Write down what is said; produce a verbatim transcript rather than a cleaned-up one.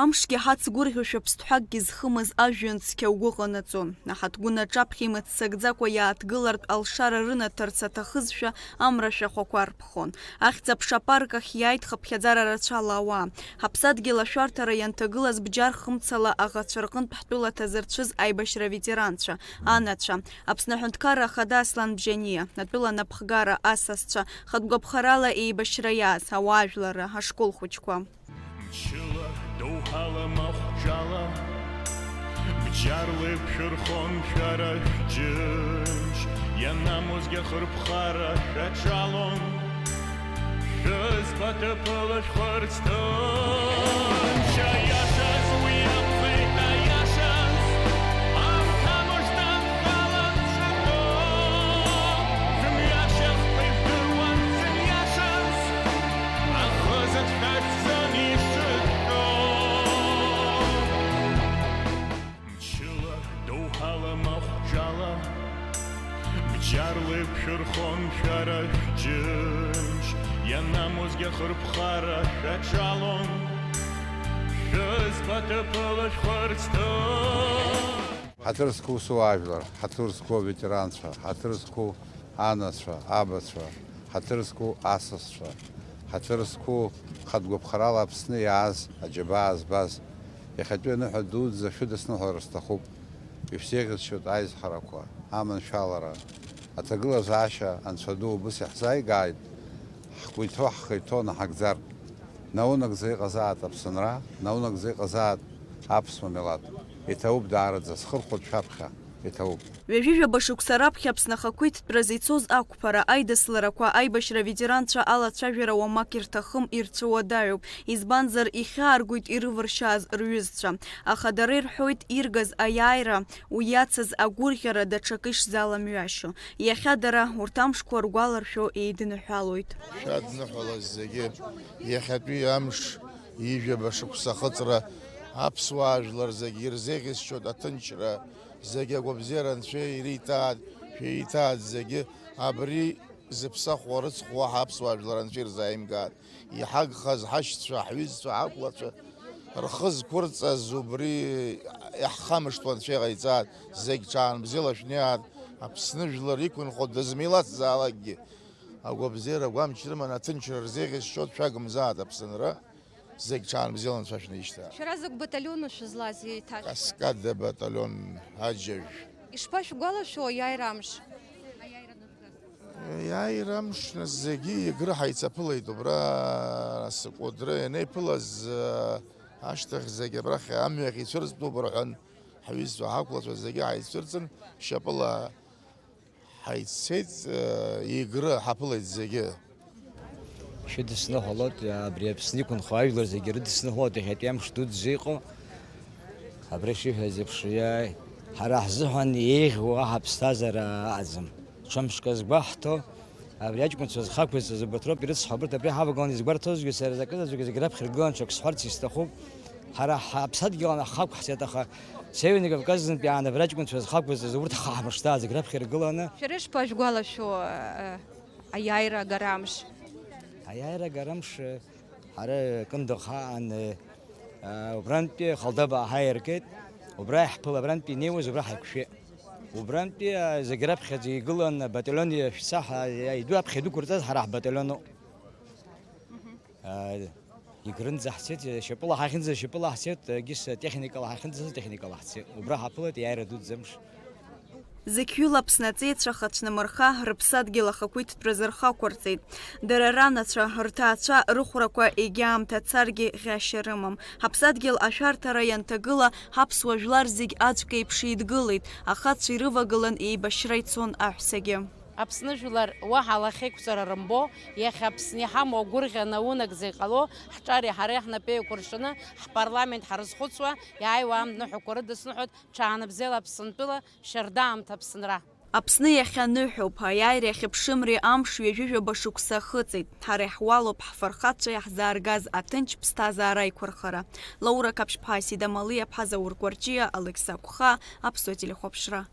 Амшгьы ҳацгәырӷьошәа ԥсҭҳәакгьы зхымыз ажәҩан цқьа угәы ҟанаҵон. Аҳаҭгәын аҿаԥхьа имыццакӡакәа иааҭгылартә алшара рынаҭарц аҭахызшәа, амра шәахәақәа арԥхон. Ахьӡ-аԥша апарк ахь иааит хыԥхьаӡара рацәала ауаа. Ҳаԥсадгьыл ашәарҭара ианҭагылаз бџьар хымцала аӷацәа рҟынтә ҳтәыла ҭазырцәыз аибашьра аветеранцәа, анацәа, Аԥсны Аҳәынҭқарра Ахада Аслан Бжьаниа, атәыла анапхгара асасцәа, хатә гәаԥхарала еибашьра иааз, ауаажәларра, ашкол хәыҷқәа. Мчыла доуҳала махәҿала, бџьарла еиқәшәырхон шәара шәџьынџь, ианамуазгьы ахырԥхара шәаҿалон. Шәызқәа ҭыԥыла шәхырц ҭынч, аиашаз уи акәзеит, аиашаз, амҭа мыжда нхалан шәыҟоу, зымҩашьахәқәа ижәдыруан, зымҩашаз. Ахызаҵә ҳәа ӡәӡәаны ишыҭәҳәо. Мчыла, доуҳала, махәҿала, бџьарла еиқәшәырхон шәара шәџьынџь, ианамуазгьы ахырԥхара шәаҿалон, шәызқәа ҭыԥыла шәхырц ҭынч. Ҳаҭыр зқәу суаажәлар, ҳаҭыр зқәу аветеранцәа, ҳаҭыр зқәу анацәа, абацәа, ҳаҭыр зқәу асасцәа, ҳаҭыр зқәу хатә гәаԥхарала Аԥсны иааз аџьабаа збаз, иахьатәи аныҳәа дуӡӡа шәыдысныҳәалар сҭахуп. Ишәзеиӷьасшьоит аизҳарақәа, аманшәалара, аҭагылазаашьа Анцәа ду убыс иаҳзааигааит, ҳгәы иҭоу ҳхы иҭоу наҳагӡартә. Наунагӡа иҟазаат Аԥсынра, наунагӡа иҟазаат аԥсуа милаҭ. Иҭабуп даараӡа, схырхәоит шәаԥхьа, иҭабуп. Ҩажәижәаба шықәса раԥхьа Аԥсны ахақәиҭтәразы ицоз ақәԥара, аидысларақәа, аибашьра аветеранцәа алацәажәара уамак ирҭахым, ирцәыуадаҩуп. Избанзар, ихьааргоит ирывыршьааз рҩызцәа. Аха дара ирҳәоит, иргаз аиааира, уи иацыз агәырӷьара даҽакы ишзаламҩашьо. Иахьа дара урҭ амшқәа ргәаларшәо еидныҳәалоит. Шәадныҳәалаз зегьы, иахьатәи амш ижәаба шықәса ахыҵра, аԥсуаа жәлар зегьы ирзеиӷьасшьоит аҭынчра, зегьы агәабзиара Анцәа ириҭааит, шәеиҭааит зегьы, абри зыԥсахуа рыцхә уаҳа аԥсуаа жәлар Анцәа ирзааимгааит. Иҳагхаз ҳашьцәа, ҳҩызцәа, ҳақәлацәа рхы зқәырҵаз убри иаҳхамышҭуа Анцәа иҟаиҵааит, зегь ҽаанбзиала шәнеиааит, Аԥсны жәлар иқәынхо дызмилаҭзаалакгьы агәабзиара агәамч рыманы аҭынчра рзеиӷьасшьоит, шәагымзааит Аԥсынра, зегь ҽаанбзиала Анцәа шәнеишьҭааит. Шәара закә баталиону шәызлаз еиҭашәҳәа? Каскада баталион, Аџьажә. Ишԥашәгәалашәо аиааира амш? Иааира амш зегьы Егры ҳаицаԥылеит, убра Кәыдры ианеиԥылаз, ашьҭахь зегьы абрахь амҩахь ицәырҵтәуп рҳәан, ҳҩызцәа ҳақәлацәа зегьы ҳаицәырҵын, шьапыла ҳаиццеит, Егры ҳаԥылеит зегьы. Шәыдысныҳәалоит, абри Аԥсны иқәынхо ажәлар зегьы ирыдысныҳәалоит, иахьатәи амш дуӡӡа иҟоу. Абра ишиҳәаз еиԥш, иа-, ҳара ҳзыҳәан еиӷьу уаҳа ԥсҭазаара аҟаӡам. Ҽа мшк азгәаҳҭо, абри аҷкәынцәа зхақәызҵаз убарҭ роуп ирыцҳау, абарҭ абри ҳавагыланы изгәарҭозгьы, сара закызаҵәык зегь раԥхьа иргыланы ҽак сҳәарц исҭахуп. Ҳара ҳаԥсадгьыл аны ҳхы ақәҳҵеит, аха Северный Кавказынтәи аан абра аҷкәынцәа зхақәызҵаз урҭ ҳхы ҳмышьҭааӡеит раԥхьа иргыланы. Шәара ишԥажәгәалашәо, э, аиааира агара амш? Аиааира агара амш, э, Ҳара Кындыӷ ҳаан, аа, убрантәи Халдаба ҳаиаргеит, убра иаҳԥыл, абрантәи инеиуаз убра ҳаиқәшәеит. Убрантәи, аа, зегь раԥхьаӡа игылан абаталион шәца ҳәа, иду аԥхьа идәықәырҵаз ҳара ҳбаталионуп. Аа, Егрынӡа ҳцеит, шьапыла ҳахьынӡа шьапыла ҳцеит, егьыс техникала ҳахьынӡа техникала ҳцеит. Убра ҳаԥылеит, иааира дуӡӡа амш. Зықьҩыла Аԥсны аҵеицәа хацәнымырха, рыԥсадгьыл ахақәиҭтәразы рхы ақәырҵеит. Дара ранацәа, рҭаацәа рыхәрақәа егьа аамҭа царгьы ӷьашьа рымам. Ҳаԥсадгьыл ашәарҭара ианҭагыла, ҳаԥсуа жәлар зегь аӡәк еиԥш еидгылеит, ахацәа ирывагылан еибашьра ицон аҳәсагьы. Аԥсны жәлар уаҳа лахьеиқәҵара рымбо, иахьа Аԥсны иҳамоу агәырӷьа наунагӡа иҟало, ҳҿареи ҳареи ҳнапы еикәыршаны, ҳпарламент ҳарызхәыцуа, иааиуа амҭныҳәақәа рыдысныҳәоит, ҽаанбзиала Аԥсынтәыла, шьарда аамҭа Аԥсынра. Аԥсны иахьа ныҳәоуп, аиааира иахьыԥшымреи амш ҩажәижәаба шықәса ахыҵит. Ҳара иаҳуалуп ҳфырхацәа иаҳзааргаз аҭынч ԥсҭазаара аиқәырхара. Лаура Қаԥшьԥҳа, Асида Малиаԥҳа, Заур Кәарҷиа, Алықьса Кәха, Аԥсуа телехәаԥшра.